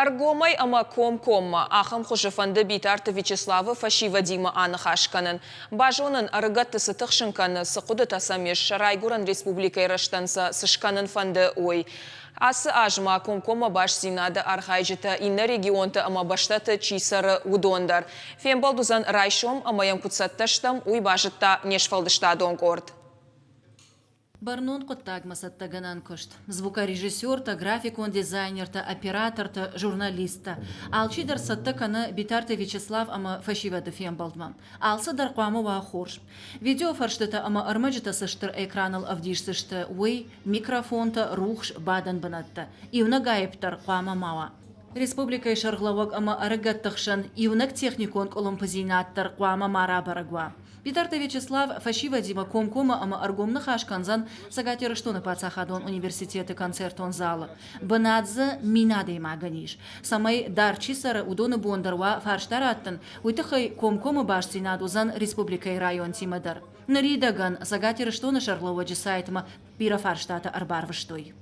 Ӕргомӕй ӕмӕ комкоммӕ, ахӕм хуызы фӕнды Битарты Вячеславы фӕсивӕдимӕ аныхас кӕнын. Базонын, ӕрыгӕтты цы тыхсын кӕны, цы хъуыдытӕ сӕм ис, сӕ райгуырӕн республикӕйы рӕзтӕн сӕ цы скӕнын фӕнды, уый. Ацы аз ма комкоммӕ бастдзинады архайджытӕ иннӕ регионты ӕмӕ бӕстӕты чи цӕры, уыдон дӕр. Фембӕлд уыдзӕн райсом ӕмӕ йӕм куыд цӕттӕ стӕм, уый базыдта не сфӕлдыстадон къорд. Бӕрнон хъуыддагмӕ цӕттӕгӕнӕн куыст. Звукорежиссертӕ, графикон дизайнертӕ, оператортӕ, журналисттӕ. Алчидӕр цӕттӕ кӕны Битарты Вячеслав ӕмӕ фӕсивӕды фембӕлдмӕ. Алцыдӕр хъуамӕ уа хорз. Видеофӕрстытӕ ӕмӕ ӕрмӕджытӕ цы стыр экраныл ӕвдисдзысты, уый, микрофонтӕ, рухс, бадӕн бынӕттӕ. Иунӕг аипп дӕр хъуамӕ ма уа. Республикӕйы сӕргълӕууӕг ӕмӕ ӕрыгӕтты хсӕн иунӕг техникон къуылымпыдзинад дӕр хъуамӕ ма рабӕрӕг уа. Битарты Вячеслав фӕсивӕдимӕ комкоммӕ ӕмӕ ӕргом ныхас кӕндзӕн Цӕгат Ирыстоны паддзахадон университеты концертон залы. Бынат дзы мин адӕймагӕн ис. Цӕмӕй дард чи цӕры, уыдоны бон дӕр уа фарста раттын, уый тыххӕй комкоммӕ бастдзинад уыдзӕн республикӕйы районтимӕ дӕр. Ныридӕгӕн Цӕгат Ирыстоны сӕргълӕууӕджы сайтмӕ бирӕ фарстатӕ ӕрбарвыстой.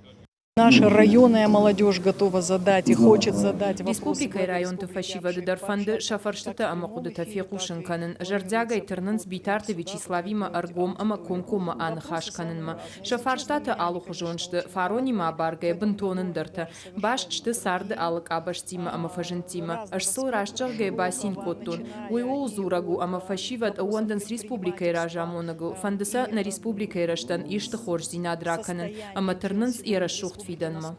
Наша районная молодежь готова задать и хочет задать вопросы. Республикӕйы районты фӕсивӕды дӕр фӕнды сӕ фӕрстытӕ ӕмӕ хъуыдытӕ фехъусын кӕнын. Зӕрдиагӕй тырнынц Битарты Вячеславимӕ ӕргом ӕмӕ комкоммӕ аныхас кӕнынмӕ. Сӕ фарстатӕ алыхуызон сты, фаронимӕ абаргӕйӕ бынтон ӕндӕртӕ. Баст сты царды алы къабӕзтимӕ ӕмӕ фӕзындтимӕ. Ӕз сыл раст зӕгъгӕйӕ бацин кодтон. Уый ууыл дзурӕг у, ӕмӕ фӕсивӕд ӕууӕндынц республикӕйы разамонӕгыл, фӕнды сӕ нӕ республикӕйы рӕзтӕн исты хорздзинад ракӕнын ӕмӕ тырнынц йӕ рӕсугъд фидӕнмӕ.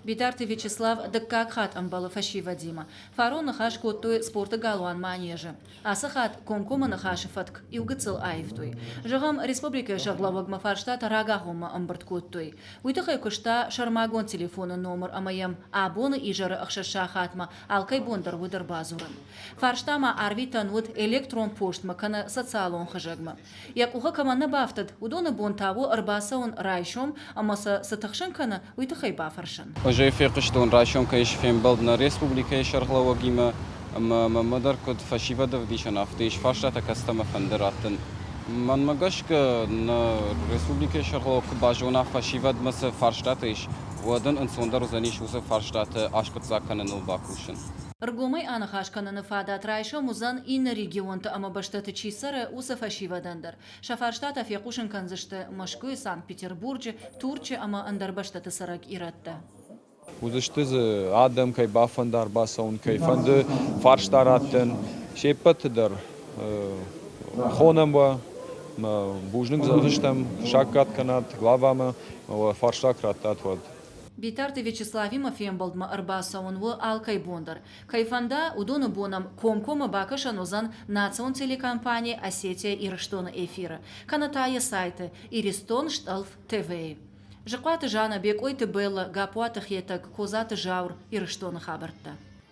Битарты Вячеслав дыккаг хатт ӕмбӕлы фӕсивӕдимӕ. Фарон ныхас кодтой спорты галуан Манеж-ы. Ацы хатт комкоммӕ ныхасы фӕтк иугыццыл аивтой. Зӕгъӕм, республикӕйы сӕргълӕууӕгмӕ фарстатӕ рагагъоммӕ ӕмбырд кодтой. Уый тыххӕй куыста сӕрмагонд телефоны номыр ӕмӕ йӕм абоны изӕры ӕхсӕз сахатмӕ алкӕй бон дӕр уыд ӕрбадзурын. Фарста ма арвитӕн уыд электрон постмӕ кӕнӕ социалон хызӕгмӕ. Йӕ къухы кӕмӕн нӕ бафтыд, уыдоны бон та у ӕрбацӕуын райсом ӕмӕ сӕ цы тыхсын кӕны, уый тыххӕй бафӕрсын. Ӕз ӕй фехъуыстон, райсом кӕй ис фембӕлд нӕ республикӕйы сӕргълӕууӕгимӕ ӕмӕ мӕнмӕ дӕр куыд фӕсивӕды ӕвдисӕн, афтӕ ис фарстатӕ, кӕцытӕ мӕ фӕнды раттын. Мӕнмӕ гӕсгӕ, нӕ республикӕйы сӕргълӕууӕг куы базона, фӕсивӕдмӕ цы фарстатӕ ис, уӕд ын ӕнцондӕр уыдзӕнис уыцы фарстатӕ аскъуыддзаг кӕныныл бакусын. Ӕргомӕй аныхас кӕныны фадат райсом уыдзӕн иннӕ регионты ӕмӕ бӕстӕты чи цӕры, уыцы фӕсивӕдӕн дӕр. Сӕ фарстатӕ фехъусын кӕндзысты Мӕскуыйы, Санкт-Петербурджы, Турчы ӕмӕ ӕндӕр бӕстӕты цӕрӕг ирӕттӕ. Уыдзысты дзы адӕм, кӕй бафӕнда ӕрбацӕуын, кӕй фӕнды фарста раттын. Се ппӕты дӕр хонӕм уӕ, бузныг зӕгъдзыстӕм, саккаг кӕнат главамӕ, уӕ фарста куы раттат, уӕд. Битарты Вячеславимӕ фембӕлдмӕ ӕрбацӕуын у алкӕй бон дӕр. Кӕй фӕнда, уыдоны бон ӕм комкоммӕ бакӕсӕн уыдзӕн национ телекомпани Осетия-Ирыстон-ы эфиры, кӕнӕ та йӕ сайты Иристон стъӕлф ТВ-йы. Зыхъуаты Жаннӕ, Бекъойты Беллӕ, Гаппуаты Хетӕг, Козаты Зауыр, Ирыстоны хабӕрттӕ.